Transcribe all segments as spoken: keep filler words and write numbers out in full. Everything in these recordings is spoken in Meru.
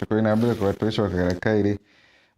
Twina mbere kwa twicokera kairi,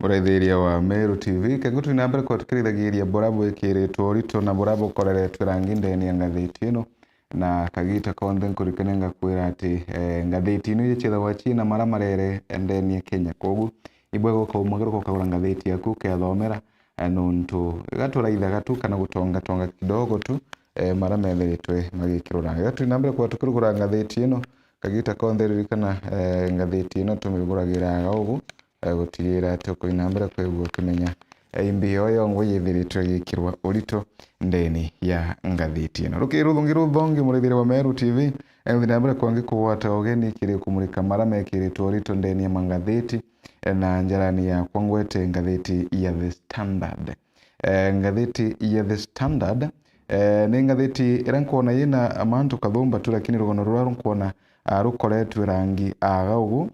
muraithiria wa Meru T V, kegu twina mbere kwa tukirithagiria bura bwikiritwe urito na bura bukoreretwe rangi ndeni ya ngathiti ino, na kagita konthe nkurikane ngakwira ati, eh, ngathiti ino iria ciithagwa ciina mara marere ndeni ya Kenya. Kogu, ibwega ukauma kiri ukagura ngathiti yaku, ukethomera, eh, nontu igaturaithaga tu kana gutongatonga kidogo tu, eh, mara methiritwe magikirwa rangi. Iga twina mbere kwa tukirugura ngathiti ino, kagita konthe ririkana, eh, ngathiti ino tumiruguragiraga ugu, eh, gutigira ati ukuina mbere kwigua ukimenya, eh, imbi yo yongwa yithiritwe igikirwa urito ndeni ya ngathiti ino. Ruki ruthungi ruthongi muraithiri wa Meru T V, eh, nthi na mbere kwangi kugwata ugeni kiri kumurika mara mekiritwe urito ndeni ya mangathiti, eh, na njarani yakwa ngwete ngathiti ya The Standard. Eh, ngathiti ya The Standard, eh, ni ngathiti iria nkwona yina mantu kathumba tu, lakini rugono ruria nkwona, ah, rukoretwe rangi aga ugu,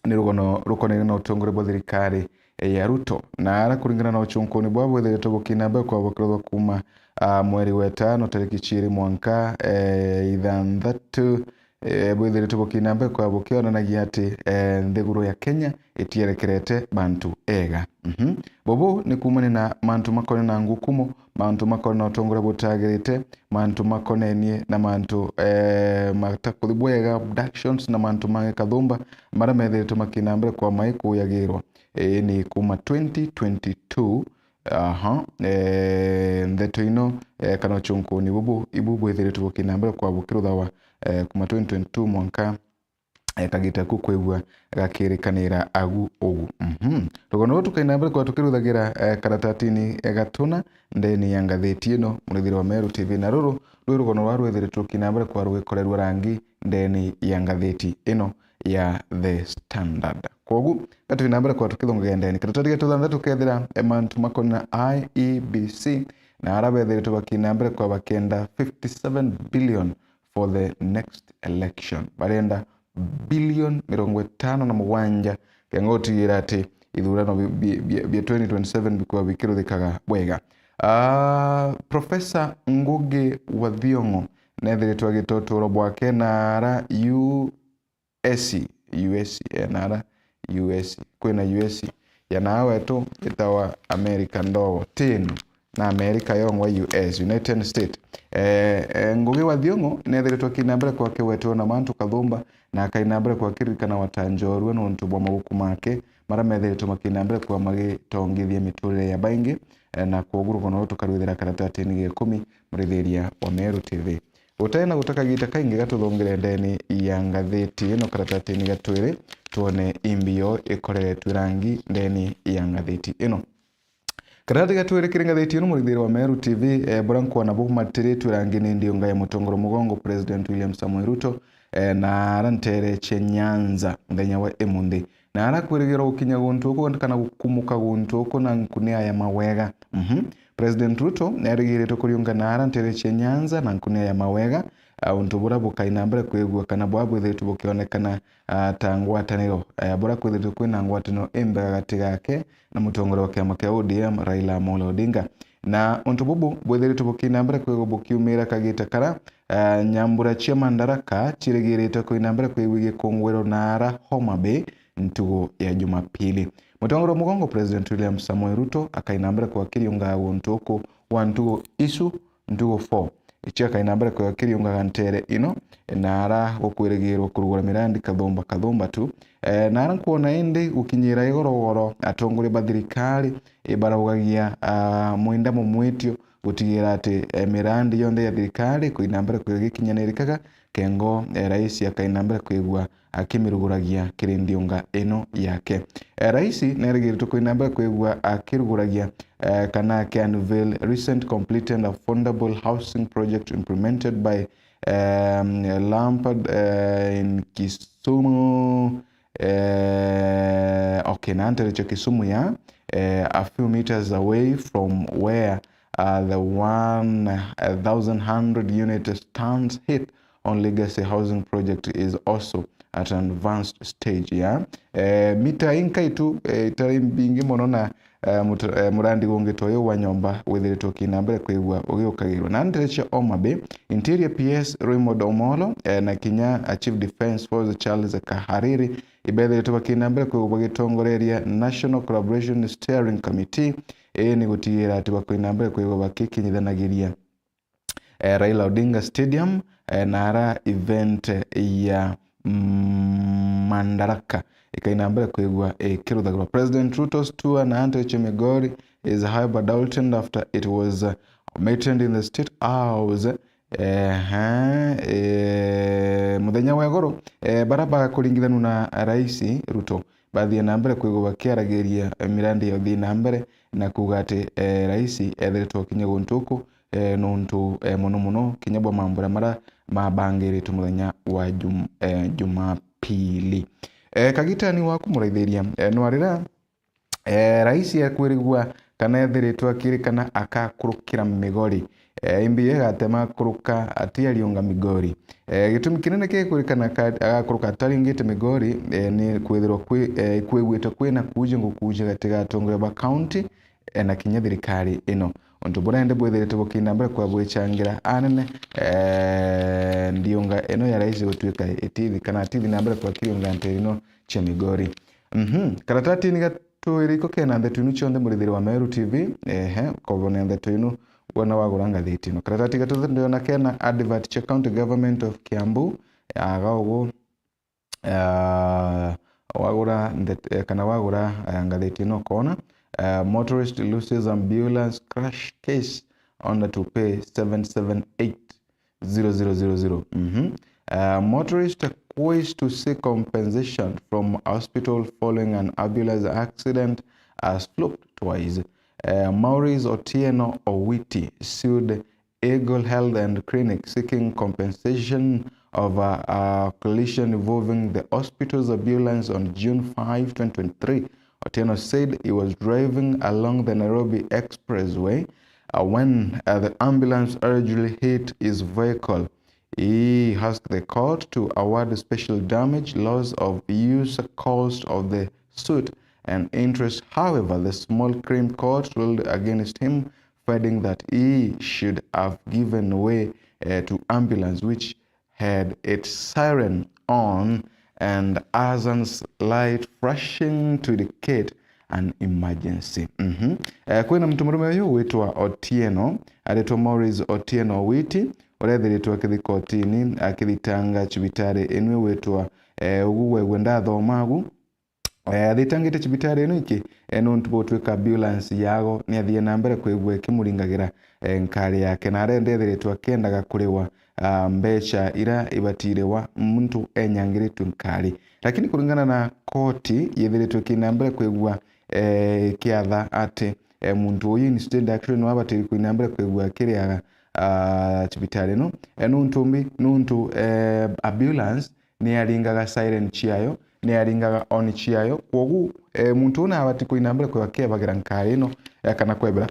ni rugono rukonaine na utongoria bwa thirikari, eh, ya Ruto. Na ara kuringana na uchunkuni bwa bwithiritwe bukina mbere kwa bukirwa kuma, ah, mweri wa itano tariki ciiri mwanka, eh, ithanthatu, eh, bwithiritwe bukina mbere kwa bukionanagia ati, eh, nthiguru ya Kenya itierekerete bantu ega. Mhm. Bubu ni kumania na mantu makone na ngukumo, mantu makone na utongoria butagirite, mantu makonenie na mantu, eh, matakuthi bwega, abductions na mantu mangi kathumba, mara methiritwe makina mbere kwa mai kuyagirwa. Ii ni kuma twenty twenty-two, aha, eh, ntheto ino, eh, kana uchunkuni bubu, ibu bwithiritwe bukina mbere kwa bukiruthawa, eh, kuma twenty twenty-two mwanka, eh, kagita ku kwigua gakirikanira agu ugu. Mhm. Rugono ruu tukaina mbere kwa tukiruthagira, eh, karatatini, eh, gatuna ndeni ya ngathiti ino, murithiri wa Meru T V, na ruru rwi rugono rwa rwithiritwe rukina mbere kwa rugikorerwa rangi ndeni ya ngathiti ino ya The Standard. Kwogu, gatwina mbere kwa tukithungagia ndeni. Karatati getu thantha tukethira, eh, mantu makona I E B C, na ara bethiritwe bakina mbere kwa bakenda fifty-seven billion for the next election. Barenda bilioni mirongo itano na mugwanja, kenda gutigira ati ithurano bi-, bi-, bi-, bia twenty twenty-seven bikorwa bikiruthikaga bwega. Ah, Professor Ngugi wa Thiong'o nethiritwe agita uturo bwake na ara U S, U S, eh, na ara U S, kwina U S ya naa wetu itawa America ndogo, tinu na America yongwa U S, United States. Eh, eh, Ngugi wa Thiong'o nethiritwe akina mbere kwa kiwetwe na mantu kathumba, na akaina mbere kwa kiririkana wata njorua nontu bwa mabuku make, mara methiritwe makina mbere kwa magitongithia miturire ya baingi, eh, na kwogu rugono ruu tukarwithira karatatini ga ikumi, murithiria wa Meru T V. Gutena guta kagita kaingi gatuthungire ndeni ya ngathiti ino karatatini ga twiri, twone imbi yo ikoreretwe rangi ndeni ya ngathiti ino. Karatati ga twiri kiri ngathiti ino, murithiri wa Meru T V, eh, bura nkwona bumatiritwe rangi ni ndiunga ya mutongoro mugongo President William Samoei Ruto, eh, na ara ntere cia Nyanza muthenya wa imunthi. Na ara kwirigirwa gukinya guntu uku kana gukumuka guntu uku na nkunia ya mawega. Mhm. President Ruto nerigiriirwe kuriunga na ara ntere cia Nyanza na nkunia ya mawega, ah, untu bura bukaina mbere kwigua kana bwa bwithiritwe bukionekana, ah, ta ngwataniro, eh, bura kwithiritwe kwina ngwataniro imbega gati gake na mutongoria wa kiama kia O D M, Raila Amolo Odinga. Na untu bubu bwithiritwe bukina mbere kwigua bukiumira kagita kara, ah, nyambura cia Madaraka cirigiriirwe kuina mbere kwigua igikungwirwa na ara Homa Bay ntugu ya Jumapili. Mutongoria wa mugongo President William Samoei Ruto akaina mbere kwa kiriungaga guntu uku gwa ntugu icu, ntugu four. Icio akaina mbere kwa kiriungaga ntere ino, na ara gukwirigirwa kurugura mirandi kathumba kathumba tu. Eh, na ara nkwona indi gukinyira igorogoro atongoria ba thirikari, eh, baraugagia, ah, mwinda mumwitio gutigira ati, eh, mirandi yonthe ya thirikari kuina mbere kwa igikinyanirikaga, kengo, eh, rais akaina mbere kwigua akimiruguragia kiri ndiunga ino yake. Eh, rais nerigirite kuina mbere kwigua akiruguragia, eh, kana aki unveil recent completed affordable housing project implemented by, um, Lampard, eh, in Kisumu, eh, okay, na nterecho Kisumu ya, eh, a few meters away from where, uh, the one thousand hundred unit stands hit on Legacy Housing Project is also at an advanced stage, ya. Eh, mita inkai tu, eh, itari mbingi mono na, eh, mutu-, eh, murandi gungi ta uyu wa nyomba withiritwe ukina mbere kwigua ugiukagirwa. Na ndeto cia Homa Bay, Interior P S Raymond Omolo, eh, na kinya, eh, Chief Defence Force Charles Kahariri, ibethiritwe bakina mbere kwigua bagitongoreria National Collaboration Steering Committee, ii ni gutigira ati bakwina mbere kwigua bakikinyithanagiria eh, Raila Odinga Stadium, eh, na ara event ya, mm, Madaraka ikaina mbere kwigua ikiruthagirwa. President Ruto's tour na Anteche Migori is however halted after it was, uh, mentioned in the State House. Ehe, eh, muthenya wa iguru, eh, bara bakuringithanua na Rais Ruto bathie na mbere kwigua bakiaragiria, eh, mirandi ya uthii na mbere na kuuga ati, eh, Rais ethiritwe akinya guntu uku, eh, nuntu, eh, mono mono kinya bwa mambura mara mabangiritwe muthenya wa Jum-, eh, Jumapili. Eh, kagitani waku muraithiria, eh, nwarira, eh, Rais akwirigua kana ethiritwe akirikana akakurukira Migori. Eh, imbi igatema kuruka ati ariunga Migori. Eh, gitumi kinene gikwirikana ka-, agakuruka atariungite Migori, eh, ni kwithirwa kwi, eh, kwigwite kwina kuuja ngukuuja gati ga atongoria ba kaunti, eh, na kinya thirikari ino. Untu buria indi bwithirite bukiina mbere kwa bwichangira anene, eh, ndiunga ino ya Rais gutuika itithi kana atithi na mbere kwa kiriunga ntiri ino cia Migori. Mhm. Karatatini gatwiri iko kena ndeto inu cionthe murithiri wa Meru T V, ehe, kobona ndeto inu wona wagura ngathiti ino. Karatati gatuthatu ndiona kena advert cia County Government of Kiambu, aga ugu, ah, wagura ndet-, eh, kana wagura, eh, ngathiti ino ukona, eh, motorist loses ambulance crash case, order to pay seven seven eight zero zero zero zero. Mhm. Uh, motorist quest to seek compensation from hospital following an ambulance accident has flopped twice. Uh, Maurice Otieno Owiti sued Eagle Health and Clinic seeking compensation over a collision involving the hospital's ambulance on June five, twenty twenty-three. Otieno said he was driving along the Nairobi Expressway, uh, when, uh, the ambulance allegedly hit his vehicle. He asked the court to award special damage, loss of use, cost of the suit, and interest. However, the small claim court ruled against him, finding that he should have given way, uh, to ambulance, which had its siren on and hazards light flashing to indicate an emergency. Mhm. Eh, kwina mtu murume uyu witwa Otieno, aretwa Maurice Otieno Owiti, urethiritwe akithi kotini akithitanga cibitari inu witwa, eh, ugu wegwe ndathoma agu. Eh, athitangite cibitari ino iki, eh, nuntu butwika ambulance yago ni athie na mbere kwigua ikimuringagira, eh, nkari yake, na arenda ethiritwe akiendaga kuriwa, ah, mbeca ira ibatiriwa muntu enyangiritwe nkari. Lakini kuringana na koti, yethiritwe ikina mbere kwigua, eh, ikiatha ati, eh, muntu uyu instead actually no abatiri kwina mbere kwigua akiriaga, ah, cibitari ino, eh, nuntu mbi, nuntu, eh, ambulance ni aringaga siren ciayo, ni aringaga horn ciayo. Kwogu, eh, muntu uu nabati kwina mbere kwigua akebagira nkari ino, eh, kana kwebera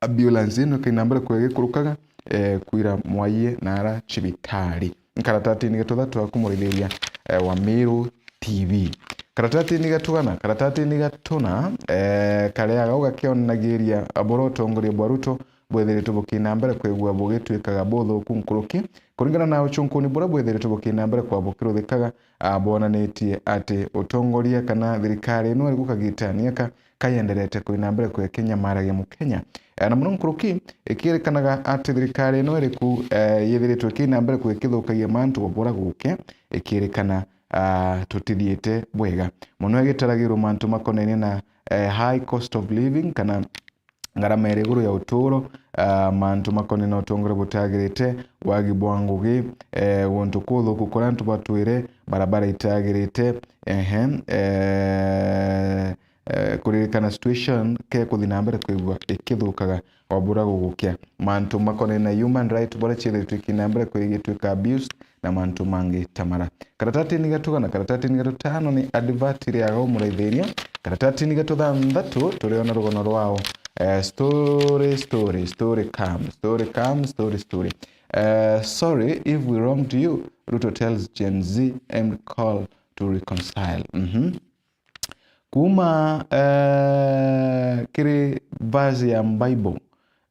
ambulance ino ikaina mbere kwigua igikurukaga, eh, kwira mwaie na ara cibitari. Nkaratatini gatuthatu aku murithiria, eh, wa Miru T V. Karatatini gatugana, karatatini gatuna, eh, karia gau gakionagiria bura utongoria bwa Ruto bwethiritwe bukina mbere kwigua bugitwikaga buthuku nkuruki. Kuringana na uchunkuni buria bwethiritwe bukina mbere kwa bukiruthikaga, ah, bwonanitie ati utongoria kana thirikari ino iri gukagitania ka kayenderete kwina mbere kwekinyamaragia Mukenya. Eh, na muno nkuruki, ikirikanaga ati thirikari ino iriku, eh, yithiritwe ikina mbere kwikithukagia mantu o bura guke, ikirikana, ah, tutithiite bwega. Muno igitaragirwo mantu makonainie na, eh, high cost of living kana ngarama iri iguru ya uturo, ah, mantu makonainie na utongoria butagirite, wagi bwa ngugi, eh, guntu kuthuku kuria antu batwire, barabara itagirite, ehe, eh, eh, kuririkana situation ke kuthi na mbere kwigua ikithukaga o bura gugukia. Mantu makonainie na human right buria ciithiritwe ikina mbere kwigitwika abuse na mantu mangi ta mara. Karatatini gatugana, karatatini gatutano ni advert iriaga umuraithiria. Karatatini gatuthanthatu turiona rugono rwao. Eh, story, story, story come, story come, story, story. Eh, sorry if we wronged you, Ruto tells Gen Z aimed call to reconcile. Mhm. Kuuma, eh, kiri verse ya Bible,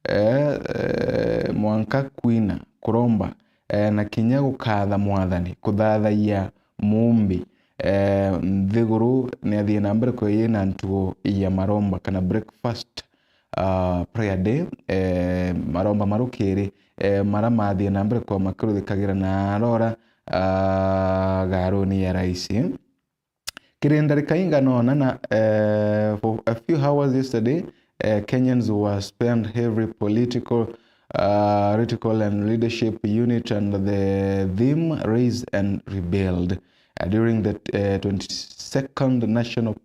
eh, eh, mwanka kwina, kuromba, eh, na kinya gukatha Mwathani, kuthathayia Muumbi. Eh, nthiguru ni athii na mbere kwithirwa yina ntugo ya maromba kana breakfast, ah, prayer day, eh, maromba ma rukiri, eh, mara mathii na mbere kwithirwa makiruthikagira na arora, ah, garuni ya raisi. Kiri ndarika inganona na, eh, for a few hours yesterday, eh, Kenyans were spent every political, uh, rhetorical and leadership unit under the theme "Raise and Rebuild", uh, during the, uh, twenty-second National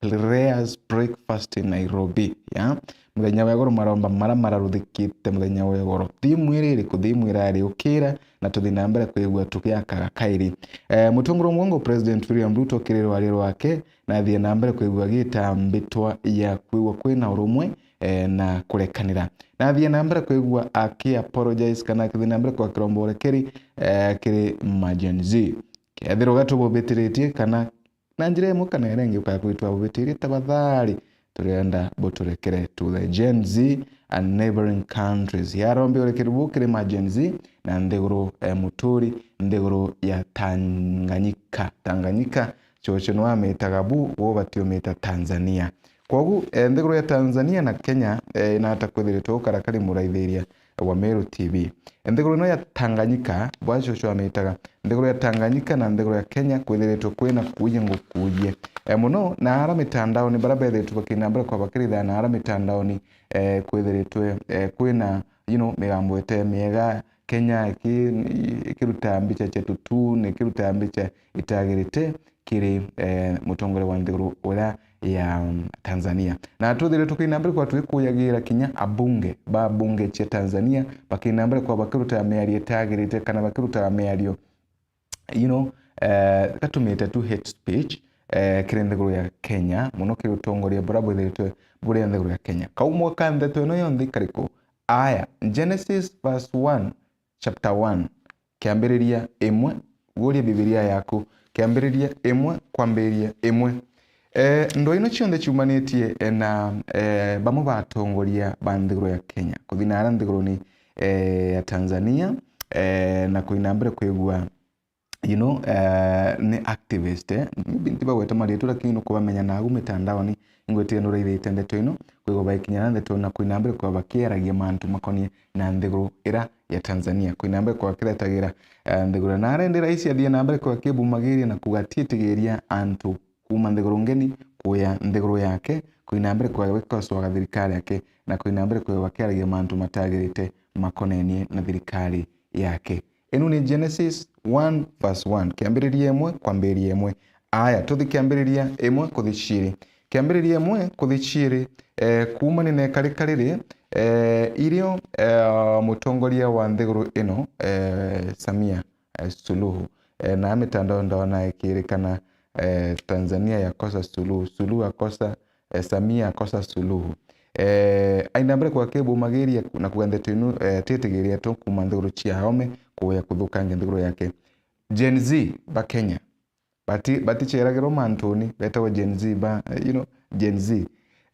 Prayers Breakfast in Nairobi. Yeah? Muthenya wa igoro, maromba mara mararuthikite muthenya wa igoro. Thimu iri iriku? Thimu irari ukira na tuthi na mbere kwigua tugiakaga kairi. Eh, mutongoria wa mugongo President William Ruto kiri rwari rwake na athii na mbere kwigua gita mbitwa ya kwigua kwina urumwe, eh, na kurekanira. Na athii na mbere kwigua aki apologize kana akithi na mbere kwa kiromba urekeri, eh, kiri ma Gen Z. Kethirwa gatububitiritie kana na njira imwe kana iria ingi ukaya kwithirwa twabubitirie, tabathari, turenda buturekere to the Gen Z and neighboring countries. Yarombe urekeri buu kiri ma Gen Z na nthiguru, eh, muturi, nthiguru ya Tanganyika. Tanganyika, cucu niwe amitaga bu, wo batiumita Tanzania. Kwogu, eh, nthiguru ya Tanzania na Kenya, eh, inata kwithiritwe ukarakari muraithiria wa Meru T V. Nthiguru ino ya Tanganyika, bwa cucu amitaga, nthiguru ya Tanganyika na nthiguru ya Kenya kwithiritwe kwina kuuye ngukuuye, eh, muno, na ara mitandaoni, bara bethiritwe bakina mbere kwa bakiritha na ara mitandaoni, eh, kwithiritwe, eh, kwina, you know, migambo ite miega, Kenya iki-, ikiruta mbicha cia tutun, ikiruta mbicha itagirite kiri, eh, mutongoria wa nthiguru uria ya, um, Tanzania. Na twithire tukina mbere kwa twikuyagira kinya abunge ba bunge cia Tanzania bakina mbere kwa bakiruta miario itagirite kana bakirutaga miario, you know, eh, gatumite tu hate speech, eh, kiri nthiguru ya Kenya, muno kiri utongoria bura bwithiritwe buri nthiguru ya Kenya. Kaumwa ka ndeto ino yonthe kariku? Aya, Genesis verse one, chapter one, kiambiriria imwe, guria Bibilia yaku, kiambiriria imwe, kwambiriria imwe. Eh, ndo ino cionthe ciumanitie, eh, na, eh, bamwe ba atongoria ba nthiguru ya Kenya, kuthi na ara nthiguruni, eh, ya Tanzania, eh, na kuina mbere kwigua, you know, eh, ni activist, eh. Maybe ntibagweta marietwa, lakini nukubamenya nagu mitandaoni, ingwitiria nuraithite ndeto ino, kwigua baikinya na ndeto na kuina mbere kwa bakiaragia mantu makonie na nthiguru ira ya Tanzania. Kuina mbere kwa kiretagira, eh, nthiguru. Na arendi raisi athie na mbere kwa kibumagiria na kuga atiitigiria antu kuuma nthiguru ngeni kuya nthiguru yake, kuina mbere kwa gwikoswaga thirikari yake, na kuina mbere kwa bakiaragia mantu matagirite makonenie na thirikari yake. Inu ni Genesis one verse one, kiambiriria imwe kwambiriria imwe. Aya, tuthi kiambiriria imwe kuthi ciiri. Kiambiriria imwe kuthi ciiri, eh, kuuma ni nekari kariri, eh, irio, eh, mutongoria wa nthiguru ino, eh, Samia, eh, Suluhu, eh, na mitandao ndona ikirikana, eh, Tanzania yakosa Suluhu, Suluhu akosa, eh, Samia akosa Suluhu. Eh, aina mbere kwa kibumagiria na kuga ndeto inu, eh, tiitigiria tu kuuma nthiguru cia aome kuya kuthukangia nthiguru yake. Gen Z ba Kenya, bati-, baticheragirwo mantuni, betagwa Gen Z ba, eh, you know, Gen Z.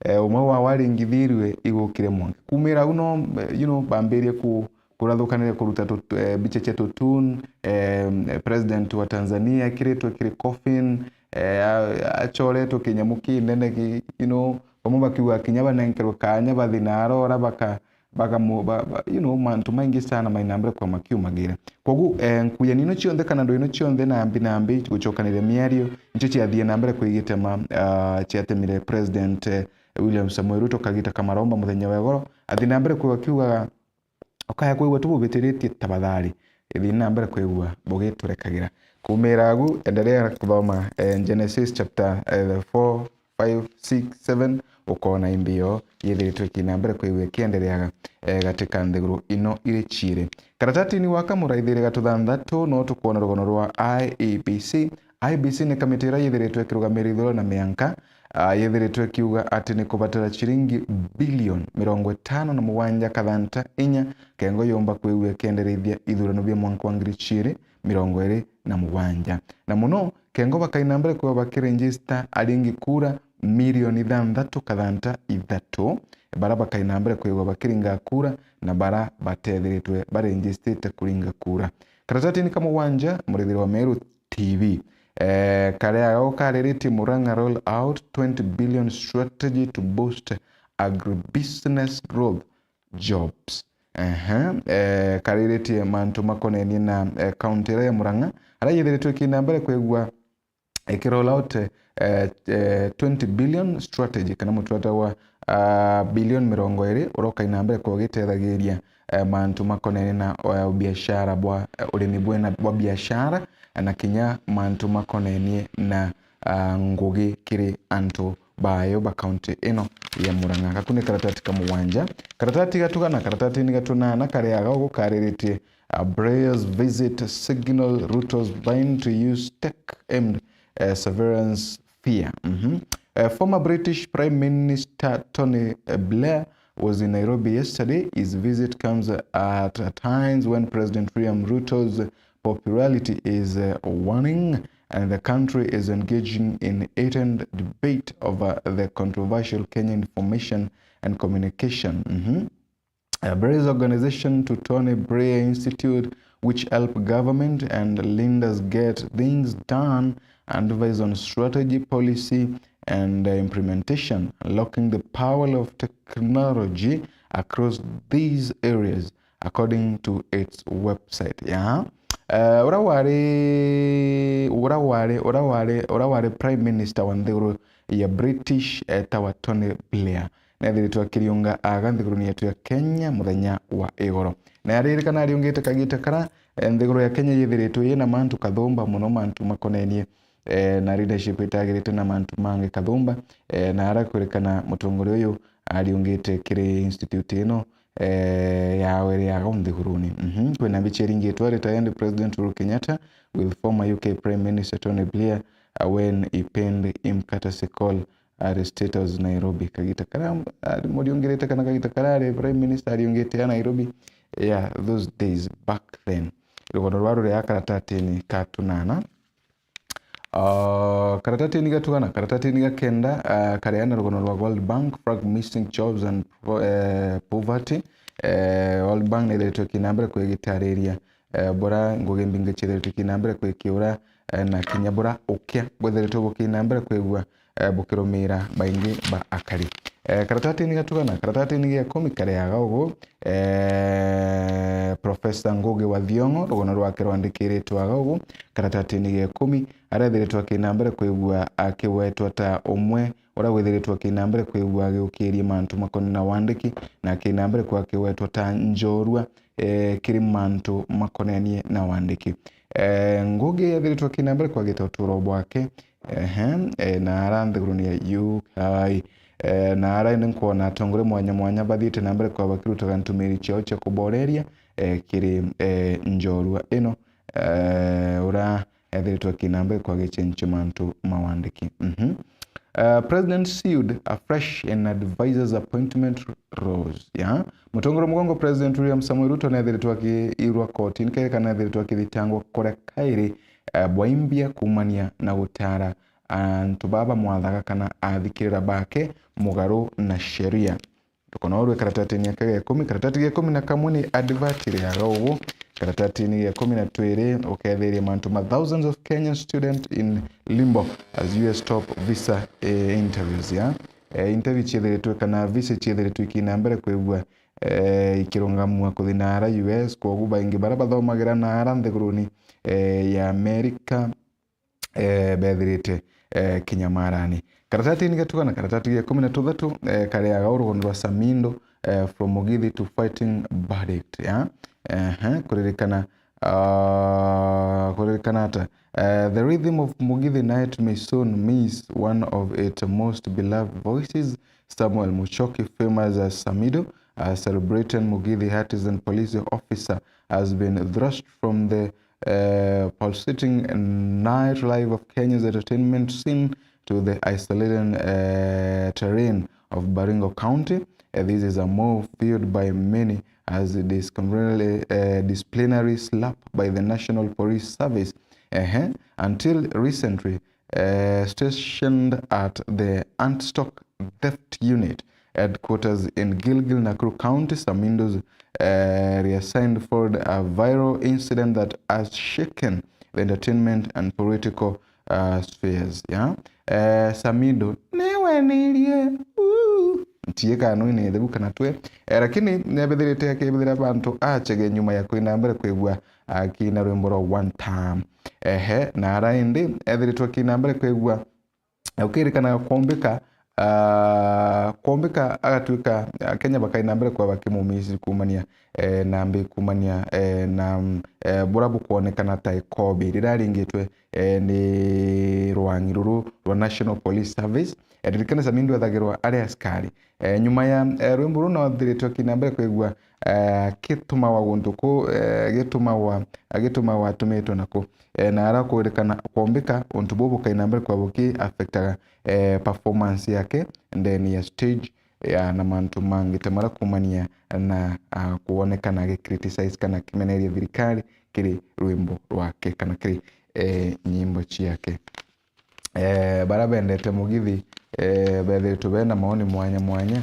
Eh, umwe wa waringithirue igukire mwanka. Kumira au no, eh, you know, bambirie ku-, kurathukanire kuruta tut-, eh, mbicha cia tutun, eh, president wa Tanzania akiritwe kiri coffin, eh, a-, acoretwe kinyamu kinene ki-, you know, bamwe bakiuga kinya banenkerwe kanya bathi na arora baka-, bakamu-, ba-, ba-, you know, mantu maingi sana mainambire kwa makiumagira. Kogu, eh, nkuyani ino cionthe kana ndo ino cionthe nambi nambi gucokanire miario, nicio ciathie na mbere kwigitema, ah, ciatemire President, eh, William Samoei Ruto kagita kamaromba muthenya wa igoro, athi na mbere kwigua kiugaga, ukaya kwigua tububitiritie tabathari, ithi na mbere kwigua bugiturekagĩra. Kumira agu, endelea kuthoma, eh, Genesis chapter, eh, four, five, six, seven, ukona imbio yithiritwe ikina mbere kwigua ikiendeleaga, eh, gatika nthiguru ino iri ciiri. Karatatini wa Kamuraithiri gatuthanthatu no tukwona rugono rwa I E B C. I E B C ni kamiti iria yithiritwe ikirugamira ithurano na mianka, ah, yithiritwe ikiuga ati ni kubatara ciringi bilioni mirongo itano na mugwanja kathanta inya, kengo yumba kwigua ikienderithia ithurano bia mwanka wa ngiri ciiri mirongo iri na mugwanja. Na muno, kengo bakaina mbere kwigua bakiregister aringi kura milioni ithanthatu kathanta ithatu, bara bakai na mbere kwigwa bakiringa kura na bara batethiritwe barenjistite kuringa kura. Karatatini ka mugwanja, murithiri wa Meru T V, eh, karia gao kariritie Murang'a roll out twenty billion strategy to boost agribusiness growth jobs. Ehe, eh, kariritie mantu makonenie na, eh, kaunti iria ya Murang'a, aria yithiritwe ikina mbere kwigua ikiroll out, eh, eh, twenty billion strategy kana mutwata wa, ah, bilioni mirongo iri uria ukai na mbere kugiteethagiria, eh, mantu makonenie na, eh, biashara bwa, eh, urimi bwena bwa biashara, eh, na kinya mantu makonenie na, ah, ngugi kiri antu bayo ba kaunti ino ya Murang'a. Gaku ni karatati ka mugwanja. Karatati ga tugana, karatati ni ga tunana karia gao gukariritie, uh, Bray's visit signal Ruto's bind to use tech aimed, uh, severance fear. Mhm. Uh, former British Prime Minister Tony, uh, Blair was in Nairobi yesterday. His visit comes at a times when President William Ruto's popularity is, uh, waning and the country is engaging in heated debate over the controversial Kenya Information and Communication. Mhm. Uh, Bray's organization to Tony Blair Institute, which help government and leaders get things done, advise on strategy, policy, and, uh, implementation, unlocking the power of technology across these areas, according to its website. Ya. Eh, uria wari, uria wari, uria wari, uria wari Prime Minister wa nthiguru ya British, eh, etagwa Tony Blair, nethiritwe akiriunga aga nthiguruni yetu ya Kenya muthenya wa igoro. Na aririkana ariungite kagita kara, eh, nthiguru ya Kenya yithiritwe yina mantu kathumba muno, mantu makonenie, eh, na leadership itagirite na mantu mangi kathumba, eh, na ara kwirikana mutongoria uyu ariungite kiri institute ino, eh, ya were ya gau nthiguruni. Mhm. Kwina mbicha iringitwe, retired President Uhuru Kenyatta with former U K Prime Minister Tony Blair, uh, when he penned him courtesy call at the State House Nairobi. Kagita kara, ah, muriungirite kana kagita kara ari Prime Minister ariungite a Nairobi. Yeah, those days back then. Rugono rwa ruria karatatini ka tunana. Ah, karatatini ga tugana, karatatini ga kenda, ah, kareana rugono rwa World Bank, flag missing jobs and po-, eh, poverty. Eh, World Bank nithiritwe kinambere kwigitariria, eh, bura ngugi mbingi cithiritwe kinambere kwikiura, eh, na kinya bura ukia bwithiritwe bukinambere kwigua, eh, bukirumira baingi ba akari. Eh, karatatini ga tugana, karatatini ga ikumi kareaga ugu, eh, Professor Ngugi wa Thiong'o, rugono rwake rwandikiritwe aga ugu, karatatini ga ikumi, arethiritwe akinambere kwigua akiwetwa ta umwe uria withiritwe akinambere kwigua agiukiria mantu makoni na wandiki, na akinambere kwa akiwetwa ta njorua, eh, kiri mantu makonenie na wandiki. Eh, Ngugi ethiritwe akinambere kwagita uturo bwake, ehe, eh, na ara nthiguruni ya U K, eh, na ara indi nkwona atongoria mwanya mwanya bathiite na mbere kwa bakirutaga ntumiri ciao cia kuboreria, eh, kiri, eh, njorua ino, eh, ura ethiritwe akinambere kwa gicencio mantu ma wandiki. Mhm. Uh, President sued afresh in advisors appointment rules. Ya. Mutongoria mugongo President William Samoei Ruto nethiritwe akiirwa kotini kiri kana ethiritwe akithitangwa kuria kairi, uh, bwaimbia kuumania na gutara antu baba mwathaga kana athikirira bake mugaru na sheria. Rukono rwe karatatini yake ga ikumi, karatati ga ikumi na kamwe ni advert ireaga ugu, karatatini ga ikumi na twiri ukethiria mantu ma thousands of Kenyan student in limbo as U S top visa, eh, interviews, ya. Eh, interview ciethiritwe kana visa ciethiritwe ikina mbere kwigua, eh, ikirungamua kuthi na ara U S, kwogu baingi bara bathomagira na ara nthiguruni, eh, ya America, eh, bethirite, eh, kinyamarani. Karatatini ga tugana, karatati ga ikumi na tuthatu, eh, kareaga urugono rwa Samindo, eh, from Mugithi to fighting verdict, ya. Ehe, kuririkana, ah, kuririkana ata? Eh, the rhythm of Mugithi night may soon miss one of its most beloved voices, Samuel Muchoki, famous as Samido, a celebrated Mugithi artist and police officer, has been thrust from the uh, pulsating nightlife of Kenya's entertainment scene to the isolated, uh, terrain of Baringo County. Uh, this is a move viewed by many as a disciplinary, uh, disciplinary slap by the National Police Service. Uh-huh. Until recently, eh, stationed at the Anti-Stock Theft Unit headquarters in Gilgil, Nakuru County, Samindo's, eh, reassigned followed a viral incident that has shaken the entertainment and political, uh, spheres, yeah? Eh, Samindo, niwenirie. Uu. Ntiika no ine thebu kana twe. Eh, lakini nebithirite akibithira bantu achege nyuma ya kwina mbere kwigua akina rwimbo rwa One Time. Ehe, na ara indi ethiritwe akina mbere kwigua, ukirikana kwombika, ah, kwombika agatuika, Akenya bakaina mbere kwa bakimumisi kumania, eh, na mbi kumania, eh, na, mm, eh, bura bukwonekana ta ikobi rira ringitwe, eh, ni rwang'i ruru rwa National Police Service. Eh, ririkane Samindo ethagirwa ari askari. Eh, nyuma ya, eh, rwimbo ruu no athiritwe akina mbere kwigua, eh, gitumagwa guntu ku, eh, gitumagwa, gitumagwa atumitwe naku. Eh, na ara kwirikana kwombika untu buu bukaina mbere kwa buki affectaga, eh, performance yake ndeni ya stage, ya na mantu mangi ta mara kumania na, ah, kwonekana agi criticize kana kimeneria thirikari kiri rwimbo rwake kana kiri, eh, nyimbo ciake. Eh, bara bendete Mugithi, eh, bethiritwe bena maoni mwanya mwanya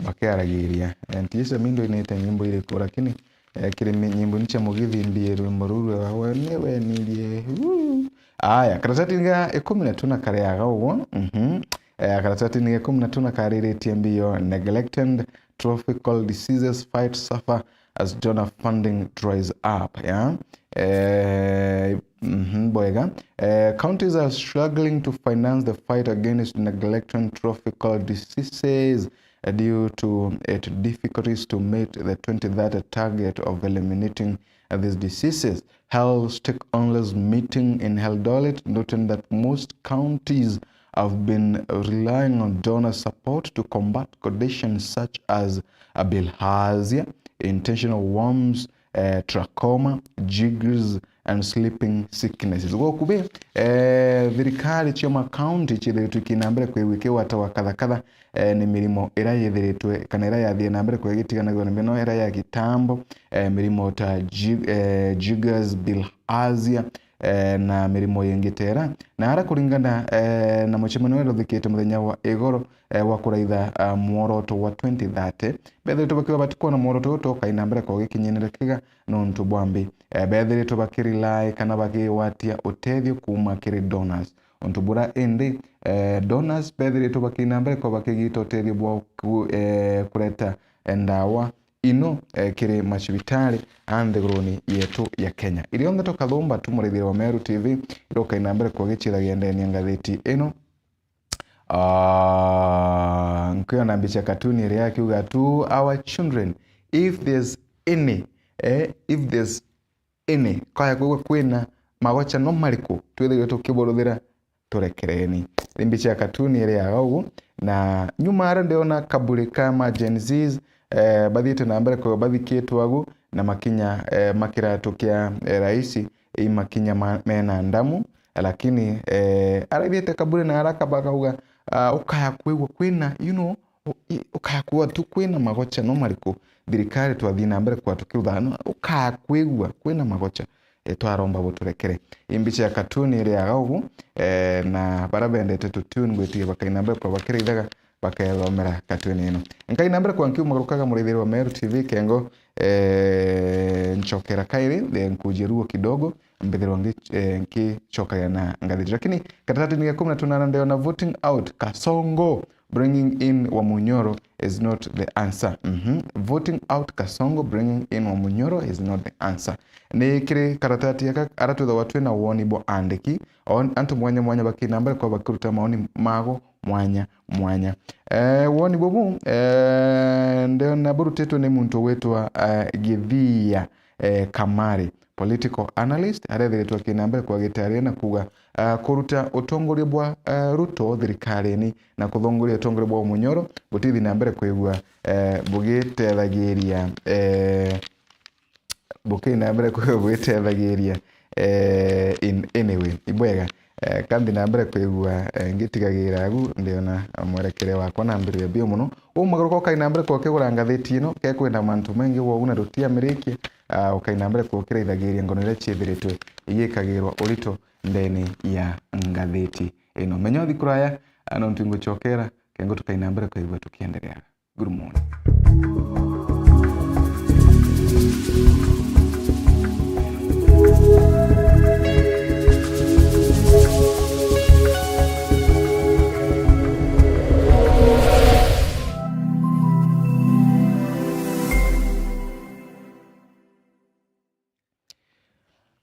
bakiaragiria. Eh, ntiise Mindo inite nyimbo iriku, lakini, eh, kiri mi-, nyimbo ni cia Mugithi mbii rwimbo ruu rwa we niwenirie. Uu. Aya, karatatini ga ikumi na tuna kariaga uguo. Mhm. Eh, karatatini ga ikumi na tuna kariritie mbio, neglected tropical diseases fight suffer as donor funding dries up, yeah? Eh, mhm, bwega. Eh, counties are struggling to finance the fight against neglected tropical diseases, eh, due to its difficulties to meet the twenty thirty target of eliminating, uh, these diseases. Health stakeholders meeting in Eldoret, noting that most counties have been relying on donor support to combat conditions such as, uh, bilharzia, intentional worms, eh, trachoma, jiggers and sleeping sicknesses. Gukubi, eh, thirikari cia makaunti ciithiritwe ikina mbere kwigua ikigwatagwa kathakatha, eh, ni mirimo iria yithiritwe kana iria yathie na mbere kwigua igitiganagua na mino iria ya kitambo, eh, mirimo ta ji-, eh, jiggers, bilharzia, eh, na mirimo ingi ta iria. Na ara kuringana, eh, na mucemanio uria uthikite muthenya wa igoro, eh, wa kuraitha, ah, mworoto wa twenty thirty, bethiritwe bakiuga batikwona mworoto uyu tukaina mbere kwa ugikinyanira kiga nontu bwa mbi. Eh, bethiritwe bakirely kana bakigwatia utethio kuuma kiri donors. Untu bura indi, eh, donors bethiritwe bakina mbere kwa bakigita utethio bwa ku-, eh, kureta, eh, ndawa ino, eh, kiri macibitari a nthiguruni yetu ya Kenya. Irionthe tukathumba tu muraithire wa Meru T V, irokaina mbere kwa giciragia ndeni ya ngathiti ino. Ah, nkiona mbica ya katuni iria akiuga tu, "Our children, if there's any, eh, if there's any, kaya kwigua kwina magoca no mariku twithirwe tukiburuthira, turekereni." Ni mbica ya katuni iriaga ugu, na nyuma ara ndiona kaburi ka ma Gen Zs, eh, bathiite na mbere kwigua bathikitwe agu na makinya, eh, ma kiratu kia, eh, raisi, i makinya ma-, mena ndamu, lakini, eh, araithiite kaburi na araka bakauga, ah, ukaya kwigua kwina, you know, u-, i-, ukaya kwigua tu kwina magoca no mariku thirikari twathii na mbere kwa tukiutha, no, ukaya kwigua kwina magoca, eh, twaromba buturekere. I mbica ya katuni iriaga ugu, eh, na bara bendete tutuni ngwitigia bakaina mbere kwa bakiraithaga, bakethomera katuni ino. Nkaina mbere kwa nkiumagarukaga muraithiri wa Meru T V kengo, eh, nchokera kairi, eh, nkujia ruo kidogo, mbithirwa ngi-, eh, nkicokagia na ngathiti. Lakini karatati ni ga kumi na tunana ndiona voting out Kasongo, bringing in Wamunyoro is not the answer. Mhm. Voting out Kasongo, bringing in Wamunyoro is not the answer. Ni kiri karatati aka ara twithagwa twina woni bwa andiki, o antu mwanya mwanya bakina mbere kwa bakiruta maoni mago mwanya mwanya. Eh, woni bubu, eh, ndiona burutitwe ni muntu witwa, eh, Githia, eh, Kamari, political analyst, arethiritwe akina mbere kwa gitaria na kuga, ah, kuruta utongoria bwa, ah, Ruto thirikarini na kuthongoria utongoria bwa Munyoro gutithi na mbere kwigua, eh, bugitethagiria, eh, bukina mbere kwigua bugitethagiria, eh, in any way. Ibwega, eh, kanthi na mbere kwigua, eh, ngitigagira agu, ndiona mwerekere wakwa na mbere bio muno. Umagaruka ukaina mbere kwa ukigura ngathiti ino, kekwenda mantu maingi wogu na rutiamirikia, ah, ukaina mbere kwa ukiraithagiria ngono iria ciithiritwe igikagirwa urito ndeni ya ngathiti ino. Menya uthi kuraya, ah, nontu inguchokera, kengo tukaina mbere kwaigua tukienderea. Good morning.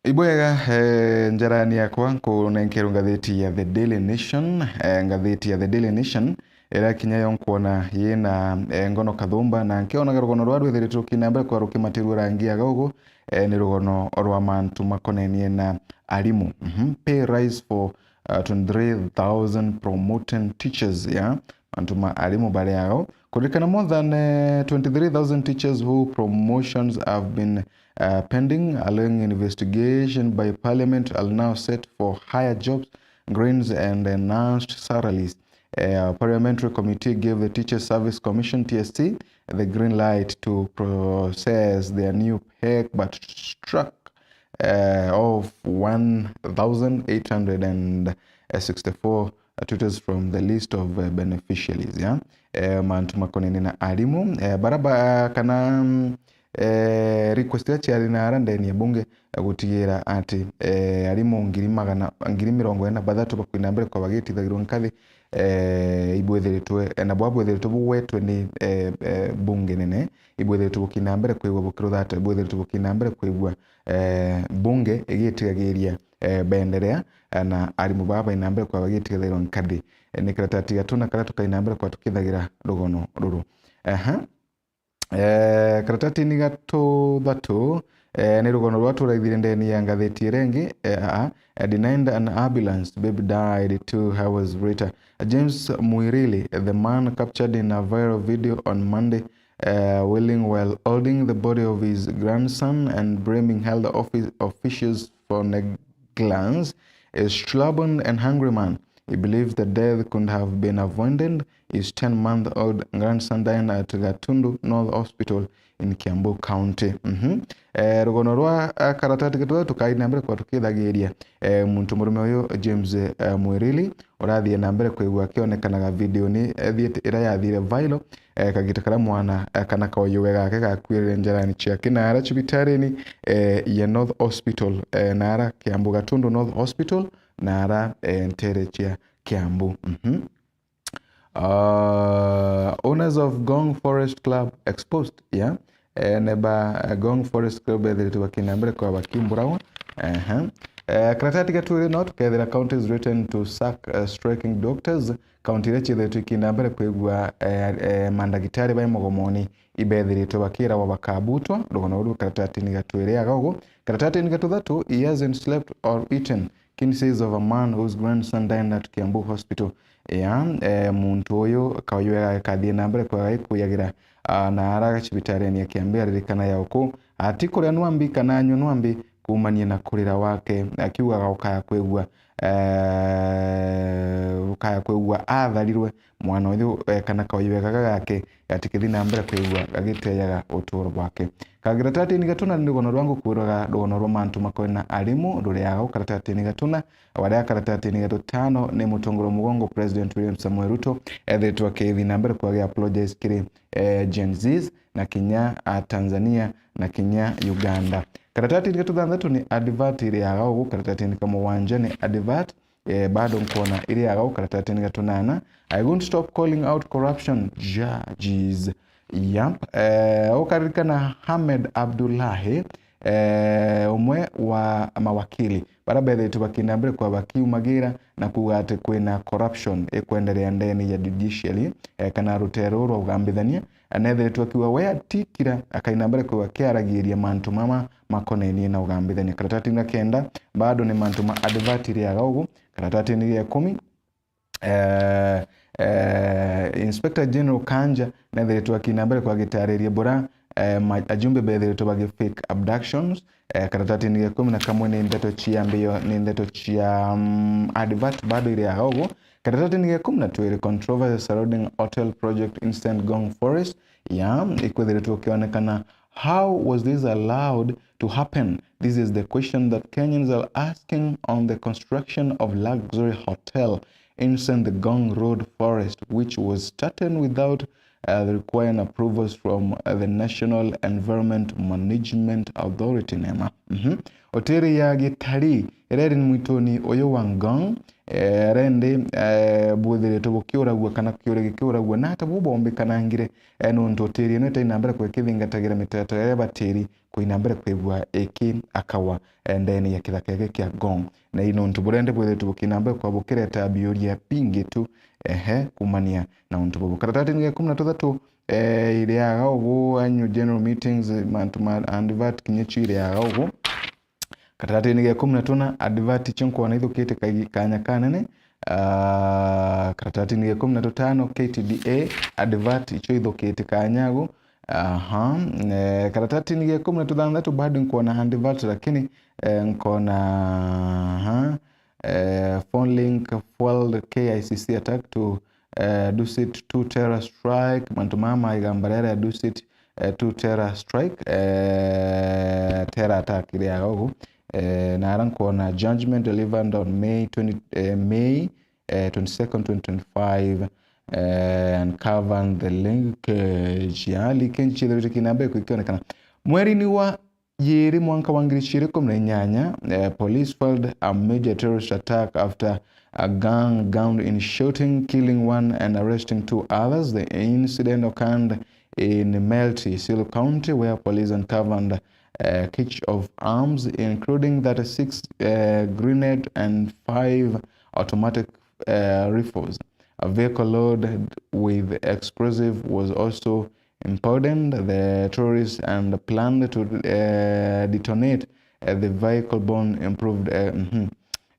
Ibwega, eh, njarani yakwa, nkunenkerwe ngathiti ya The Daily Nation. Eh, ngathiti ya The Daily Nation, iria kinya yo nkwona yina, eh, ngono kathumba, na nkionaga rugono rwa rwithiritwe rukina mbere kwa rukimatirua rangi ya gaugu, eh, ni rugono rwa mantu makonenie na arimu. Mhm. Pay rise for, uh, twenty-three thousand promoting teachers, ya mantu ma arimu bari ao. Kuririkana, more than, eh, twenty-three thousand teachers who promotions have been, uh, pending, allowing investigation by parliament, are now set for higher jobs, grants and enhanced salaries. Uh, Parliamentary Committee gave the Teachers Service Commission, T S C, the green light to process their new pay, but struck, uh, off one thousand eight hundred and sixty-four tutors from the list of, uh, beneficiaries, yeah? Eh, mantu makonene na arimu, eh, bara ba, kana, mm, eh, request iria ciari na ara ndeni ya bunge, eh, gutigira ati, eh, arimu ngiri magana, ngiri mirongo ina na bathatu bakwina mbere kwa bagitithagirwa nkathi, eh, ibwithiritwe, eh, nabo abwithiritwe bugwetwe ni, eh, eh, bunge nene, ibwithiritwe bukina mbere kwigua bukiruthata, ibwithiritwe bukina mbere kwigua, eh, bunge igitigagiria, eh, benderea, eh, na arimu baba baina mbere kwa bagitigathirwa nkathi. Eh, ni karatati gatuna karia tukaina mbere kwa tukithagira rugono ruru. Aha. Eh, karatatini ga tuthatu, eh, ni rugono rwa turaithire ndeni ya ngathiti iria ingi, eh, a, a, eh, denied an ambulance, baby died two hours later. James Mwirili, the man captured in a viral video on Monday, eh, wailing while holding the body of his grandson and blaming health office officials for negligence, is stubborn and hungry man. He believes the death could have been avoided. His ten-month-old grandson died at Gatundu North Hospital in Kiambu County. Mhm. Eh, rugono rwa, eh, karatati gatu tukaina mbere kwa tukithagiria, eh, muntu murume uyu James, eh, Mwirili, urathie na mbere kwigua akionekanaga videoni, eh, thiete-, iria yathire viral, eh, kagita karia mwana, eh, kana kaoyuge gake gakuirire njarani ciake na ara cibitarini, eh, ya North Hospital, eh, na ara Kiambu Gatundu North Hospital, na ara, eh, ntere cia Kiambu. Mhm. Uh, owners of Gong Forest Club exposed, yeah? Eh, neba, eh, Gong Forest Club bethiritwe bakina mbere kwa bakiumburagwa. Ehe. Eh, karatati gatwiri no tukethira counties written to sack, eh, striking doctors. Kaunti iria ciethiritwe ikina mbere kwigua, eh, eh, mandagitari bai mugomoni ibethiritwe bakiragwa bakabutwa. Rugono ruru karatatini gatwiri aga ugu. Karatatini gatuthatu, he hasn't slept or eaten. Kini says of a man whose grandson died at Kiambu Hospital. Ya, eh, muntu uyu kaoywe gakathie na mbere kwa gikuyagira, ah, na ara cibitarini ya Kiambu aririkana ya uku. Ati kuria nwambi kana anywe nwambi kumania na kurira wake, akiugaga ukaya kwigua, eh, ukaya kwigua atharirwe mwana uyu, eh, kana kaoywe gaga gake gatikithi na mbere kwigua gagiteyaga uturo bwake. Kagira tatini gatuna ni rugono rwa ngukwiraga rugono rwa mantu makoe na arimu rureaga ukaratatini gatuna, waria karatatini gatutano ni mutongoro mugongo President William Samoei Ruto ethiritwe akithi na mbere kwagi apologize kiri, eh, Gen Zs na kinya a Tanzania na kinya Uganda. Karatatini gatuthanthatu ni advert ireaga ugu, karatatini kamugwanja ni advert, eh, bado nkona ireaga ugu karatatini gatunana. I won't stop calling out corruption judges. Yep. Eh, ukaririkana Hamed Abdullahi, eh, umwe wa mawakili bara bethiritwe bakina mbere kwa bakiumagira na kuuga ati kwina corruption ikwenderea ndeni ya judiciary, eh, kana rutere ruu rwa ugambithania, na nethiritwe akiuga we atikira akaina mbere kwigua akiaragiria mantu mama makonenie na ugambithania. Karatatini ga kenda bado ni mantu ma advert ireaga ugu. Karatatini ga ikumi, eh, eh, Inspector General Kanja nethiritwe akina mbere kwa gitariria bura, eh, ma-, ajumbe bethiritwe bagi fake abductions. Eh, karatatini ga ikumi na kamwe ni ndeto cia mbio, ni ndeto cia, mm, advert bado ireaga ugu. Karatatini ga ikumi na twiri, controversy surrounding hotel project instant Gong Forest. Ya, ikwithiritwe ukionekana How was this allowed to happen? This is the question that Kenyans are asking on the construction of luxury hotel inside the Ngong Road forest, which was started without uh, the required approvals from uh, the National Environment Management Authority, nema. Mhm. Hoteli ya Gitari iria iri mwituni uyu wa Ngong, eh, rendi, eh, bwithiritwe bukiuragua kana kiuria gikiuragua na ata bu boombikanangire, eh, nontu hoteli ino itai na mbere kwikithingatagira mitaratara iria ibatiri kuina mbere kwigua iki akawa, eh, ndene ya kithaka giki kia Ngong. Na i nontu burendi bwithiritwe bukina mbere kwa bukireta biuria bingi tu, ehe, kumania na untu bubu. Karatatini ga ikumi na tuthatu, eh, iriaga ugu annual general meetings, mantu ma advert kinya cio iriaga ugu. Karatatini ga ikumi na tuna, advert icio nkwona ithukite kai-, kanya kanene. Ah, karatatini ga ikumi na tutano, K T D A, advert icio ithukite kanya ugu. Aha, eh, karatatini ga ikumi na tuthanthatu bado nkwona advert, lakini, eh, nkwona, aha, eh, phone link fueled K I C C attack to, eh, Dusit two terror strike. Mantu mama igamba riria ria Dusit, eh, two terror strike, eh, terror attack iriaga ugu. Eh, na ara nkwona judgment delivered on May twenty, eh, May, eh, twenty-second, twenty twenty-five, eh, and covered the leakage. Ya leakage ciithiritwe kina mbere ikionekana. Mweri-ini wa yiri mwanka wa ngiri ciiri ikumi na inyanya, eh, police filed a major terrorist attack after a gang engaged in shooting, killing one and arresting two others. The incident occurred in Melti, Isiolo County, where police uncovered, uh, cache of arms, including thirty-six, uh, grenade and five automatic, uh, rifles. A vehicle loaded with explosive was also impounded the terrorists and planned to, eh, detonate, eh, the vehicle bomb improved, eh, mhm.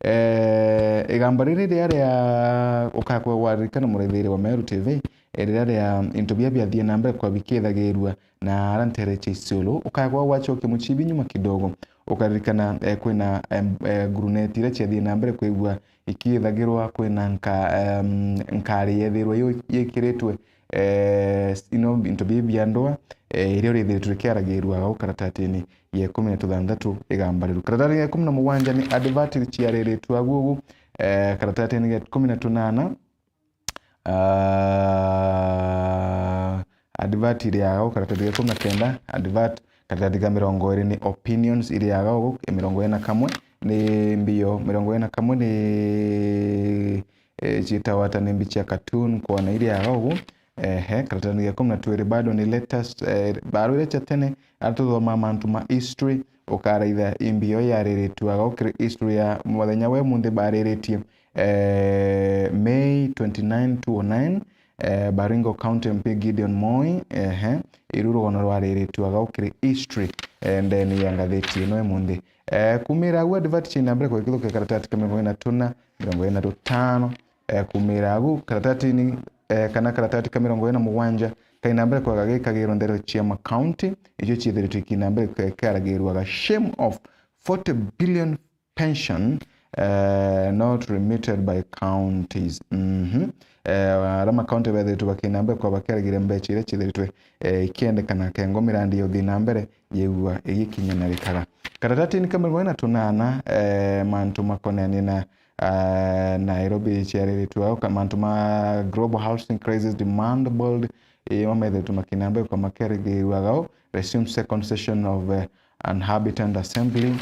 Eh, igamba riri riria ria ukakwa waririkana muraithiri wa Meru T V, eh, riria ria into bia biathie na mbere kwa bikithagirua na ara ntere cia Isiolo, ukakwa wachokia mucibi nyuma kidogo, ukaririkana, eh, kwina, em, eh, guruneti iria ciathie na mbere kwigua ikithagirwa kwina nka-, em, nkari yethirwa yo-, yikiritwe eh, ino into bibi bia ndwaa, eh, iria urithiritwe rikiaragirua gau karatatini ya ikumi na tuthanthatu igamba riu. Karatatini ya ikumi na mugwanja ni advert ciariritwe agu ugu, eh, karatatini ya ikumi na tunana, ah, advert iriaga gau karatatini ya ikumi na kenda, advert karatatini ka mirongo iri ni opinions iriaga ugu, mirongo iri na kamwe ni mbio, mirongo iri na kamwe ni eh, ciitagwa ata ni mbicha ya cartoon, kwona iriaga ugu. Ehe, karatatini ga ikumi na twiri bado ni latest, eh, barua iria cia tene, ara tuthomaa mantu ma history, ukaraitha imbi yo yariritue aga ukiri history ya muthenya wa imunthi bariritie, eh, May twenty-nine, two oh nine, eh, Baringo County M P Gideon Moi, ehe, iru rugono rwariritue aga ukiri history, eh, ndene ya ngathiti ino imunthi. Eh, kumira agu advert ciina mbere kwa githukia karatati ka mirongo iri na tuna, mirongo iri na tutano, eh, kumira agu karatatini, eh, kana karatati ka mirongo iri na mugwanja, kaina mbere kwaga gikagirwo nthero cia makaunti, icio ciithiritwe ikina mbere kwa ikaragirwaga shame of forty billion pension, eh, not remitted by counties. Mhm. Eh, ara makaunti bethiritwe bakina mbere kwa bakiaragire mbecha iria ciithiritwe, eh, ikiendekana kengo mirandi ya uthii na mbere yegua igikinyanarikaga. Karatatini ka mirongo iri na tunana, eh, mantu makonenie na, ah, Nairobi ciariritwe au, ka-, mantu ma global housing crisis demand board, eh, mamethiritwe makina mbere kwa makiaragirua gau, resume second session of, eh, an habitant assembly.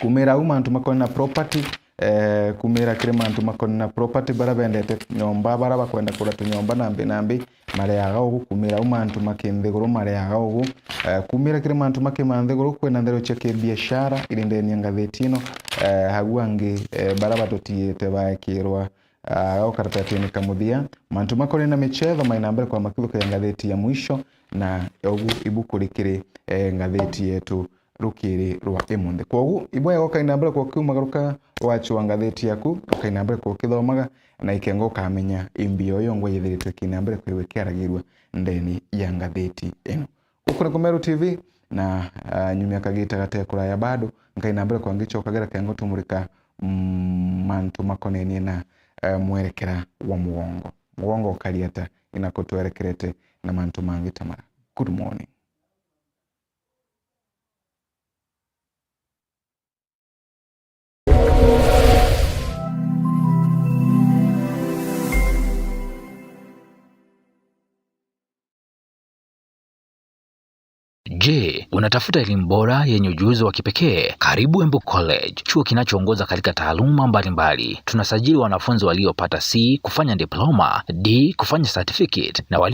Kumira au mantu makoni na property, eh, kumira kiri mantu makoni na property, bara bendete nyomba, bara bakwenda kugura tunyomba nambi nambi, mareaga ugu. Kumira au mantu ma kinthiguru mareaga ugu. Eh, kumira kiri mantu ma kimanthiguru, kwina nthero cia kibiashara iri ndeni ya ngathiti ino, eh, agu angi, eh, bara batutiite baekirwa, ah, au karatatini ka muthia. Mantu makoni na michetho maina mbere kwa makithukia ngathiti ya mwisho, na ugu ibuku rikiri, eh, ngathiti yetu rukiri rwa imunthi. Kwogu, ibwega ukaina mbere kwa ukiumagaruka wachua ngathiti yaku, ukaina mbere kwa ukithomaga, na ikenga ukamenya imbi yo yongwa yithiritwe ikina mbere kwigua ikiaragirua ndeni ya ngathiti ino. Guku ni Kumeru T V, na, ah, nyumia kagita gate kuraya bado, nkaina mbere kwa ngichokagira kengo tumurika, mm, mantu makonenie na, eh, mwerekera wa mugongo. Mugongo ukari ata, inako twerekerete na mantu mangi ta mara. Good morning. Je, unatafuta elimu bora yenye ujuzi wa kipekee? Karibu Embu College, chuo kinachoongoza katika taaluma mbalimbali. Tunasajili wanafunzi waliopata C kufanya diploma, D kufanya certificate, na wali